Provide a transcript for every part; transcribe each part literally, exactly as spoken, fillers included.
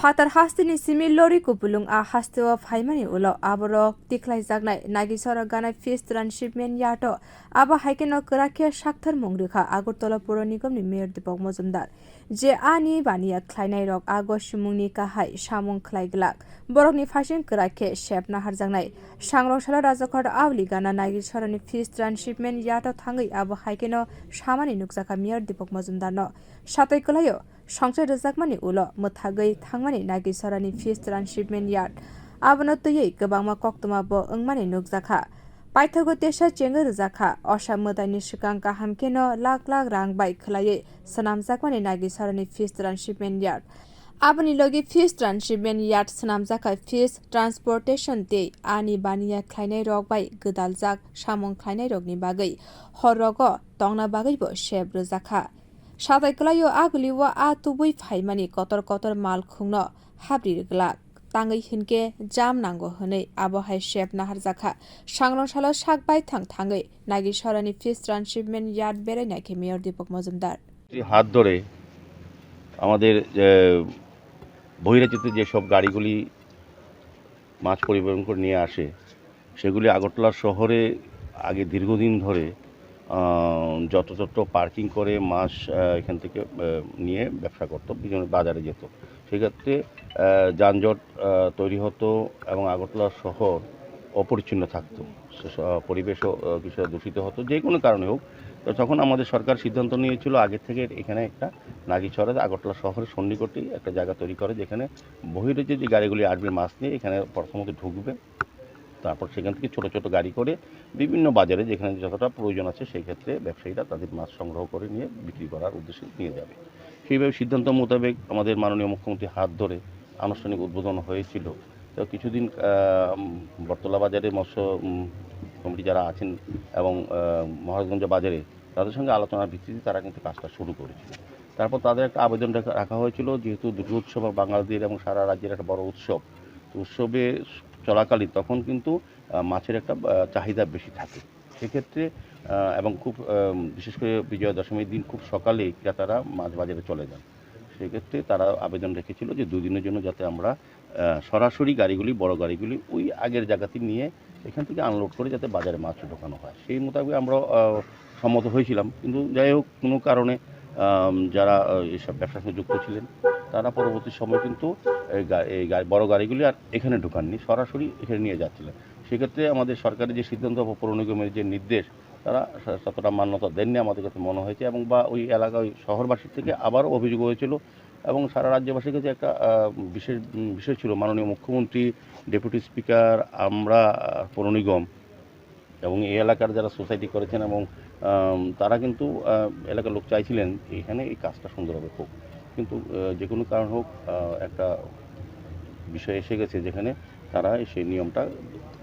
Atar hasteni simi lori kupulung a hasteo phaimani ulo aborok tikhlaijaknai Nagisora Ganai Fish Transshipment Yard-o. Abo hai kheno kwrak khe sakthar mung rwkha Agartala Puro Nigomni Mayor Deepak Majumdar. Je ani baniya khlainairok a gosimungni kahai samung khlai glak. Borokni phaising kwrak khe sep naharjaknai. Sangrong salo Rajakhor Auli Gana Nagisorani Fish Transshipment Yard-o thangwi abo hai kheno samani nukjakha Mayor Deepak Majumdarno. Satoi kwlaio, songchai rwjakmani ulo mwthagwi thangmani Nagisorani Fish Transshipment Yard. Abono twiwi kwbangma koktwma bo wngmani nukjakha. Paithago tesa chengwi rwjakha, osa mwtaini swkang kaham kheno lak lak rang bai khwlaiwi swnamjakmani Nagisarani Fish Transshipment Yard. Aboni logi Fish Transshipment Yard swnamjakha fish transportation tei ani baniya khlainai rok bai gwdaljak samung khlainai rokni bagwi hor rogo tongna bagwi bo sep rwjakha. Satai kwlaio agulio a tubui phaimani kotor kotor mal khungno habri rwglak. Tangwi hinkhe jam nango hwnwi abo hai sep naharjakha. Sangrong salo sak baithang thangwi Nagisorani Fish Transshipment Yard berai naikhe Mayor Deepak Majumdar. হাত ধরে আমাদের, আহ, বহিরাজ্যতে যেসব গাড়িগুলি মাছ পরিবহন করে নিয়ে আসে, সেগুলি আগরতলা শহরে আগে দীর্ঘদিন ধরে, আহ, যত্রতত্র পার্কিং করে মাছ, আহ, এখান থেকে, আহ, নিয়ে ব্যবসা করত, বিভিন্ন বাজারে যেত। সেক্ষেত্রে, আহ, যানজট, আহ, তৈরি হতো এবং আগরতলা শহর অপরিচ্ছন্ন থাকতো। স-, স-, পরিবেশও, আহ, কিছুটা দূষিত হতো, যে কোনো কারণে হোক। তো তখন আমাদের সরকার সিদ্ধান্ত নিয়েছিল আগে থেকে এখানে একটা নাগিছড়া আগরতলা শহরের সন্নিকটেই একটা জায়গা তৈরি করে, যেখানে বহিরাজ্যে যে গাড়িগুলি আসবে মাছ নিয়ে এখানে প্রথমত ঢুকবে, তারপর সেখান থেকে ছোট ছোট গাড়ি করে বিভিন্ন বাজারে যেখানে যতটা প্রয়োজন আছে সেই ক্ষেত্রে ব্যবসায়ীরা তাদের মাছ সংগ্রহ করে নিয়ে বিক্রি করার উদ্দেশ্যে নিয়ে যাবে। সেইভাবে সিদ্ধান্ত মোতাবেক আমাদের মাননীয় মুখ্যমন্ত্রী হাত ধরে আনুষ্ঠানিক উদ্বোধন হয়েছিল। তো কিছুদিন, আহ, উম, বটতলা বাজারে মৎস্য, উম, কমিটি যারা আছেন এবং, আহ, মহারাজগঞ্জ বাজারে তাদের সঙ্গে আলোচনার ভিত্তিতে তারা কিন্তু কাজটা শুরু করেছিল। তারপর তাদের একটা আবেদন রাখা, রাখা হয়েছিল, যেহেতু দুর্গোৎসব বাঙালিদের এবং সারা রাজ্যের একটা বড় উৎসব, তো উৎসবে চলাকালীন তখন কিন্তু, আহ, মাছের একটা, আহ, চাহিদা বেশি থাকে। সেক্ষেত্রে, আহ, এবং খুব, আহ, বিশেষ করে বিজয়া দশমীর দিন খুব সকালেই ক্রেতারা মাছ বাজারে চলে যান। সেক্ষেত্রে তারা আবেদন রেখেছিল যে দুদিনের জন্য যাতে আমরা, আহ, সরাসরি গাড়িগুলি, বড় গাড়িগুলি ওই আগের জায়গাতে নিয়ে এখান থেকে আনলোড করে যাতে বাজারে মাছ ঢোকানো হয়। সেই মোতাবেক আমরা, আহ, সম্মত হয়েছিলাম। কিন্তু যাই হোক, কোনো কারণে, আম, যারা, আহ, এইসব ব্যবসার সঙ্গে যুক্ত ছিলেন, তারা পরবর্তী সময় কিন্তু এই গা-, এই গা-, বড় গাড়িগুলি আর এখানে ঢোকাননি, সরাসরি এখানে নিয়ে যাচ্ছিলেন। সেক্ষেত্রে আমাদের সরকারের যে সিদ্ধান্ত বা পৌর নিগমের যে নির্দেশ, তারা স-, ততটা মান্যতা দেননি আমাদের কাছে মনে হয়েছে। এবং বা ওই এলাকা, ওই শহরবাসীর থেকে আবারও অভিযোগ হয়েছিল এবং সারা রাজ্যবাসীর কাছে একটা, আহ, বিশেষ, উম, বিষয় ছিল, মাননীয় মুখ্যমন্ত্রী, ডেপুটি স্পিকার, আমরা, আহ, পৌর নিগম এবং এই এলাকার যারা সোসাইটি করেছেন এবং, আম, তারা কিন্তু, আহ, এলাকার লোক চাইছিলেন এখানে এই কাজটা সুন্দরভাবে হোক। কিন্তু, আহ, যে কোনো কারণ হোক, আহ, একটা বিষয় এসে গেছে যেখানে তারা সেই নিয়মটা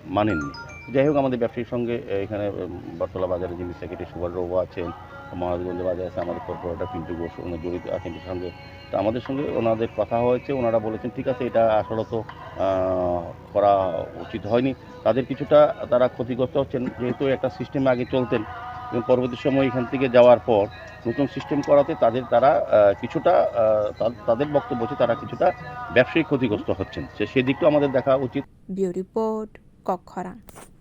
মানেননি। যাই হোক, আমাদের ব্যবসায়ীর সঙ্গে, আহ, এখানে, উম, বটতলা বাজারে যিনি সেক্রেটারি সুভাষ বাবু আছেন, মহারাজগঞ্জ বাজারে আছে আমাদের কর্পোরেটর পিন্টু ঘোষ, ওনার জড়িত আছেন এর সঙ্গে। তো আমাদের সঙ্গে ওনাদের কথা হয়েছে, ওনারা বলেছেন, "ঠিক আছে, এটা আসলে তো, আহ, করা উচিত হয়নি।" তাদের কিছুটা তারা ক্ষতিগ্রস্ত হচ্ছেন, যেহেতু একটা সিস্টেমে আগে চলতেন এবং পরবর্তী সময় এখান থেকে যাওয়ার পর নতুন সিস্টেম করাতে তাদের, তারা, আহ, কিছুটা, আহ, তা-, তাদের বক্তব্য হচ্ছে তারা কিছুটা ব্যবসায়িক ক্ষতিগ্রস্ত হচ্ছেন। সে, সেদিকটাও আমাদের দেখা উচিত। Bureau Report, Kokkhorang.